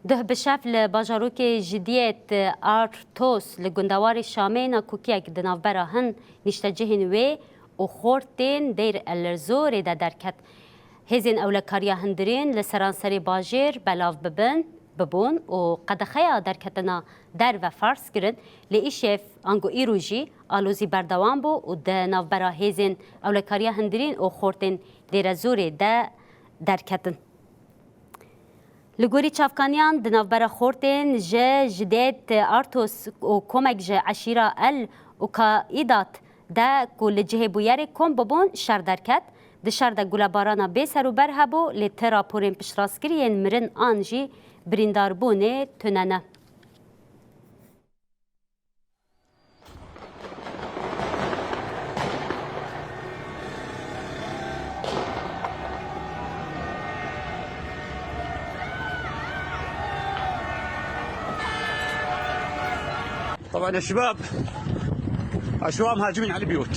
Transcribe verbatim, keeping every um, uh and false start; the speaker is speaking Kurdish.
Duh bi şev li bajarokê Jidiyet Artos li gundewarê Şamê nakokiyek di navbera hin niştecihên wê û xortên Dêr El Zorê de derket. Hêzên ewlekariya hundirîn li seranserê bajêr belav bibin, bibûn û qedexeya derketina derve ferz kirin, lê îşev ango îro jî alozî berdewam bû û di navbera hêzên ewlekariya hundirîn û xortên Dêrezorê de derketin. Li gorî çavkaniyan di navbera xortên ji Jidêt Artos û komek ji eşîra El û Kaidat de ku li cihê bûyerê kom bibûn şer derket. Di şer de gulebarana bê serûber hebû, lê ti raporên piştrastkirî yên mirin an jî birîndarbûnê tune ne. طبعا يا شباب، اشواء مهاجمين على البيوت.